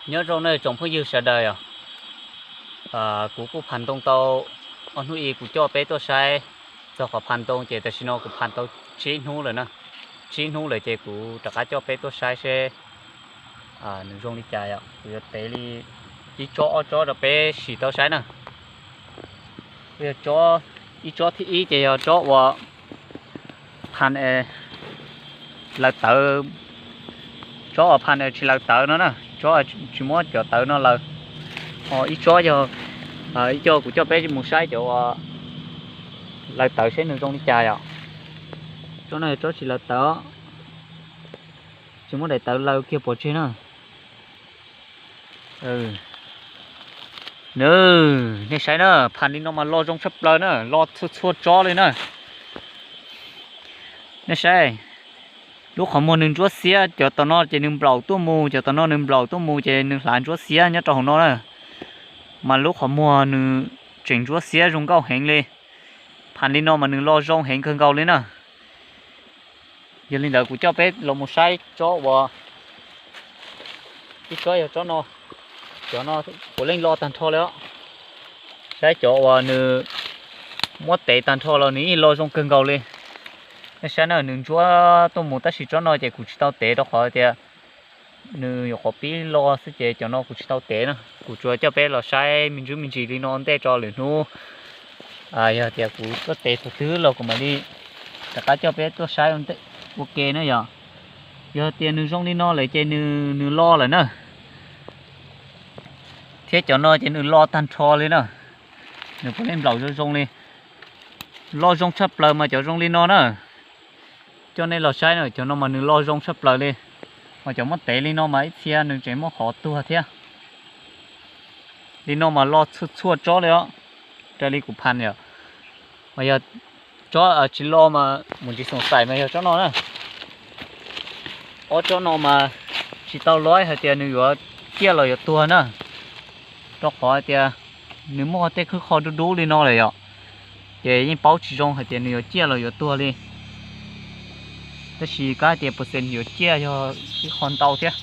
Nyob zoo nawb tsoom phooj ywg sawv daws os. Kuv kuj phaj ntoo tau ob hnub ib, kuv coj peb tuaj saib txog qhov phaj ntoo ces tam sim no kuv phaj tau tsib hnub lawm na. Tsib hnub lawm ces kuv rov qab coj peb tuaj saib seb nws zoo li cas os. Kuv yuav tev li ib tsob ob tsob rau peb sim tau saib na. Yog ib tsob thib ib ces yog tsob uas phaj laws tawv, tsob uas phaj tsis laws tawv no na, tsob tsis muab cov tawv no laws. Ho ib tsob yog, ib co kuv coj peb mus saib cov uas laws tawv seb nws zoo li cas os. Tsob no yog tsob tsis laws tawv, tsis muab daim tawv laws kiag pov tseg na. Nej saib na, phaj li no mas lo zoo tshaj plaws na, lo txhua txhua tsob li na. Nej saib, lub qhov muag nws ntsuab xiab, cov tom no ces nws nplaum tuaj mus, cov tom no nws nplaum tuaj mus ces nws hlav ntsuab xiab nyob rau hauv no na. Mas lub qhov muag nws tseem ntsuab xiab zoo nkauj heev li. Phaj li no mas nws lo zoo heev kawg nkaus li na. Yog li ntawd kuv coj peb los mus saib tsob uas, ib tsob yog tsob no, cov no puav leej lo tag nrho li os. Saib cov uas nws muab tev tag nrho los nws yeej lo zoo kawg nkaus li. Nej saib na, nws ntsuab tuaj mus tab sis tsob no ces kuv tsis tau tev rau qhov tias nws nyuam qhuav pib lo xwb ces cov no kuv tsis tau tev na. Kuv tsuas coj peb los saib me ntsis me ntsis li no ntej tso lwm hnub yog tias kuv tuaj tev thaum twg los kuv mam li rov qab coj peb tuaj saib ua ke na yog. Yog tias nws zoo li no lawm ces nws lo lawm na. Thiab cov no ces nws lo tag nrho li na. Nws puav leej nplaum zoo zoo li. Lo zoo tshaj plaws mas cov zoo li no na. Coj nej los saib na, cov no mas nws lo zoo tshaj plaws li. Ho cov muab tev li no mas ib txhia nws tseem muaj qhov tuag thiab. Li no mas lo txhua txhua tsob li os, raws li kuv phaj yom. Mas yog tsob tsis lo mas mus ntsis xoom xaim mas yog tsob no na. Ob tsob no mas tsis tau loib hais tias nws yuav ciaj los yuav tuag na, rau qhov hais tias nws muaj tej khwb qho dub dub li no lawm yom, ces yeej paub tsis zoo hais tias nws yuav ciaj los yuav tuag li. Tab sis kab hais tias percent yuav ciaj yog ib qho ntau thiab.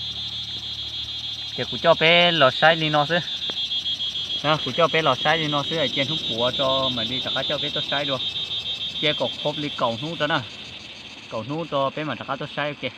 Ces kuv coj peb los saib li no xwb. Kuv coj peb los saib li no xwb, cia hnub puav tso mam li rov qab coj peb tuaj saib dua. Cia kom khob li kaum hnub tso na, kaum hnub tso peb mam rov qab tuaj saib ua ke.